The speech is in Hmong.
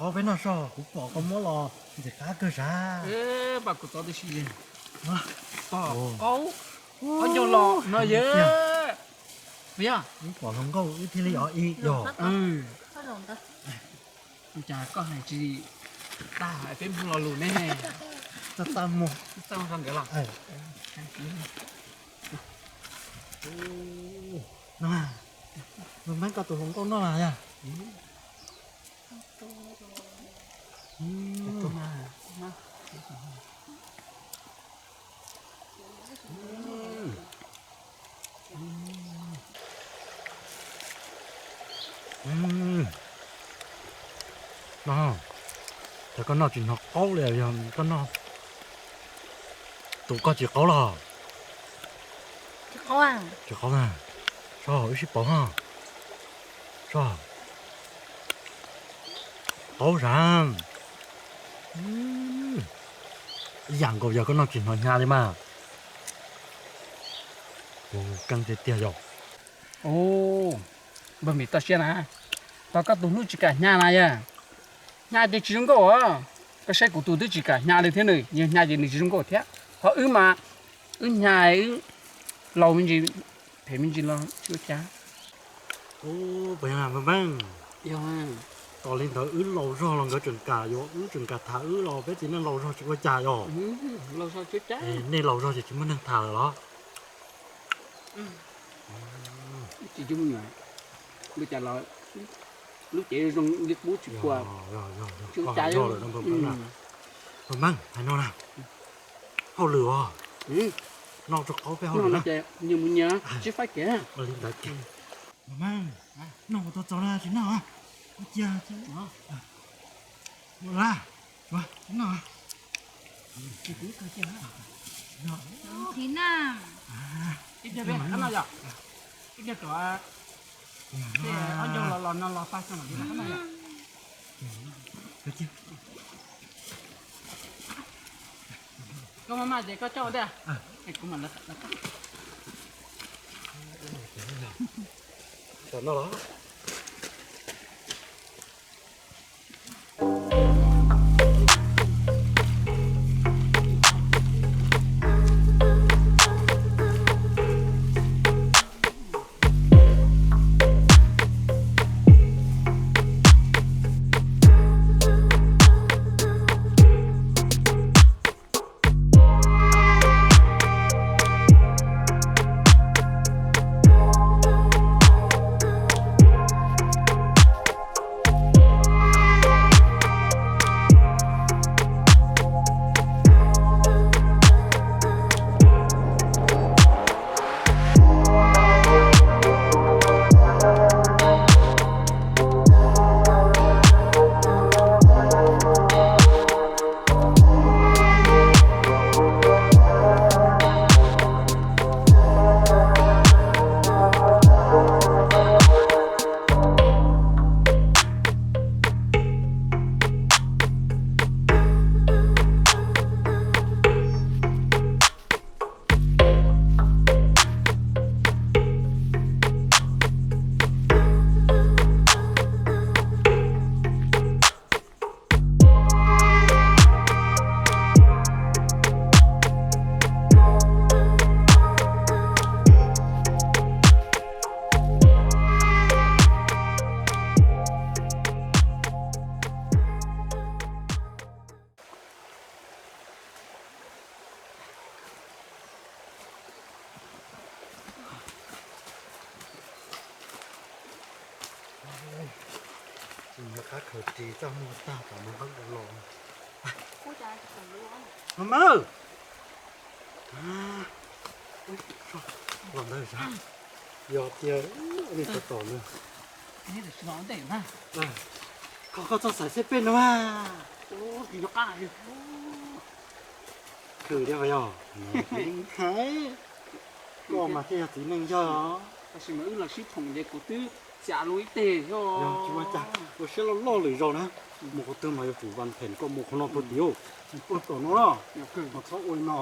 Peb noj soj, kuv pom koj muab los ntxim qab kawg sav. Pom kuv txov tib si, pom qaub ob ncaug los no yog. Yog wb pom hluas nkauj wb thiaj li o i yog. Cas koj hais tsis tag peb mus lo lus ne. Txaj txaj muag, txaj muag nkawd los. Npawg Npab, koj tus hluas nkauj noj los yog. No, cas koj noj tsis hnov qaub li, yog koj noj tus koj tsis qaub los? Tsis qaub na. Soj, wb sib pauv ho. Soj, qaub sav. Ib yam nkaus yog koj noj tsis hnov hnyav li mas. Keej tiag tiag yog. Npawg Mim, toj siab na, tog koj tus hlub tsis kam hnyav na yog. Hnyav ces tsis zoo nkauj os. Koj saib kuv tus twb tsis kam hnyav li thiab, nws yog hnyav ces nws tsis zoo nkauj thiab. Ho wb mas, wb hnyav, wb laus me ntsis, phem me ntsis los tsis ua cas. Ub, puas yog Npawg Npab? Yog, tos li ntawd wb laus zog los nkawd tseem kam yuav, wb tseem kam tham wb los peb txiv neej laus zog tsis ua cas yog. Laus zog tsis ua cas. Nej laus zog ces tsis muaj neeg tham lawm los? Tsis coj me nyuam, li cas los lub cev zoo li qub tsis pua. Tsis ua cas. Npawg Npab, hais no na, hauj lwm os, noj rau qaub peb hauj lwm na. Nyias mus nyias, tsis faib kev. Li ntawd ces Npawg Npab, noj kuv tau txaus na, tsis noj. Cia, ua la, tsis noj. Ib co ob ncaug los los no los pab xyoo no li na. Koj maj maj ces koj coj ua ntej. Kuv mam lawv. Tsis nyob qab khaws ris txaj muag tag tom mus nqeeb los. Mab, los ntawd sas, yog tias nej tom tom na, koj txhob xaiv xeb peb no mas. Khwv thiab yog, koj mas thiaj yog txiv neej yawg. Tab sis mas wb los sib thoom ces kuv twb xav lub ib teg. Yog tsis ua cas, ua siab loj loj lwm zaus na, mus qhov twg mas yuav tsum vas phem, koj mus qhov no puag tim, mus puag tom no, mas txhob ua li no.